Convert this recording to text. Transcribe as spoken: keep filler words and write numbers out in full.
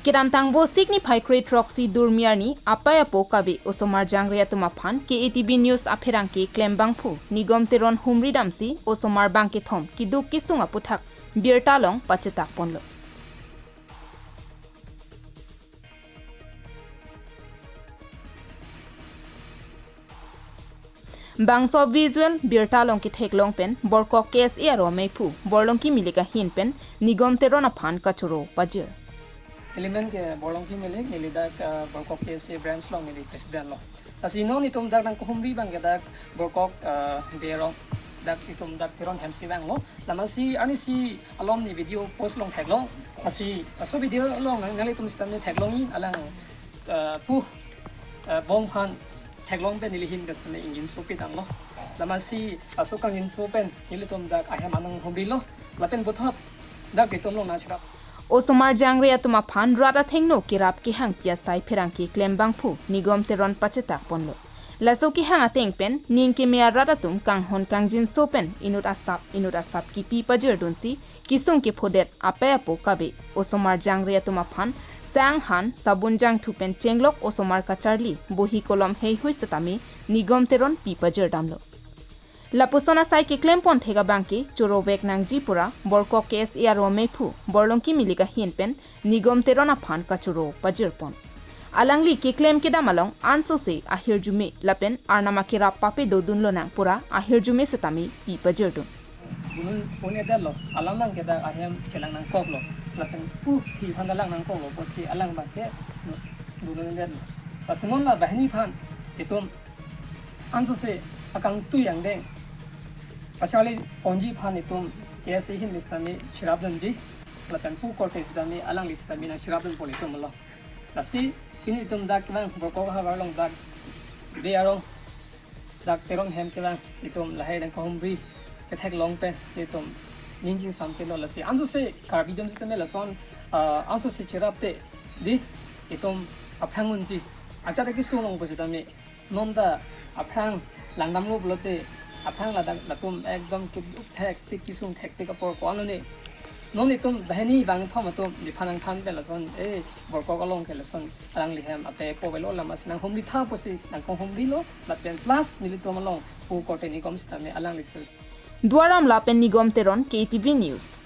Kedamtang Vosik niphai kre throksi durmi arni apai apo kave osomar jangre atum aphan K A T V News apherangke klembangphu Nigom Teron humri damsi osomar bangkethom keduk kesung aputhak birta along pachetak ponlo. Bangso visual birta along ketheklong pen Borkok K S A aro ameiphu Borlongki Milik ahin pen Nigom Teron aphan kachoro pajir. Neli men ke Borlongki Milik, neli dak, eh, Borkok K S A branch along neli president lo. Lasi non itum dak nangkehumri abang ke dak Borkok, eh, Berong, dak itum dak Teron hem si vanglo. Lamansi arnisi alom ne video post along theklong. Lasi laso video along nang, nanglitum sitame theklongji alang, eh, pu, eh, bong aphan theklong pen neli ahin ke sitame ingjinso pitanglo. Lamansi laso kangjinso pen nelitum dak ahem anang humrilo. Lapen puthot dak itum along nangcherap. Osomar jangre atum aphan rat athengno kerap kehangpi asai pherangke klembangphu Nigom Teron pachetak ponlo. Laso kehang ateng pen ning keme arat atum kanghon kangjinso pen inut asap inut asap kepi pajirdunsi kesung kephodet apai apo kave osomar jangre atum aphan sang han sabun jangthu pen chenglok osomar kacharli bohi kolom heihui setame Nigom Teron pi pajir damlo. Lapuson asai keklem ponthek abangke choro vek nangji pura Borkok K S A aro ameiphu Borlongki Milik ahin pen Nigom Teron aphan kachoro pajir pon. Alangli keklem kedam along ansose ahirjume lapen arnam akerap pape dodun lonang pura ahirjume setame pi pajirdun. Bunun un-edetlo, alang abang ke dak ahem chelang nangkoklo, lapen pu thi aphan lang nangkoklo, pusi alang abang ke bunun edetlo. Lasi non la banghini aphan itum ansose akangtui angdeng kacharli ponji aphan itum K S A ahin sitame cherapdunji, lapen pu korte sitame alangli sitame nangcherapdun pon itum lo. Lasi pini itum dak kevang Borkok havar along dak Berong dak Teron hem kevang itum lahai nangkehumri ketheklong pen itum ning chingsam pilo. Lasi ansose Karbi atum sitame lason, ah, ansose cherap te di itum aphrang unji. Ajat kesung along pusitame non ta aphrang langdamlo pulote aphrang ladak latum ekdom keduk thektik kesung thektik apor ko-an lo ne. Non itum banghini bangkethom atum nephan nangthan pen lason, eh, Borkok along ke lason alangli hem apai apo avelo, lamansi nanghumri tha pusi nangkehumrilo, lapen plus nelitum along pu korte Nigom sitame alangli si. Duar Amla pen Nigom Teron, K T V News.